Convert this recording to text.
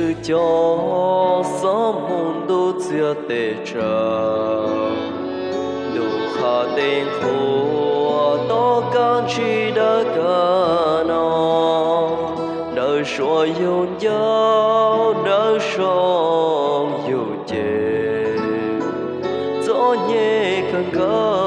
Cov xob mus ntuj txiag tes tsawv, ntuj qhov tes nqhuav tom qab ntsig dawb kawg no, dawb suab yug ncauj dawb zoo yug ceg, txom nyem kawg nkaus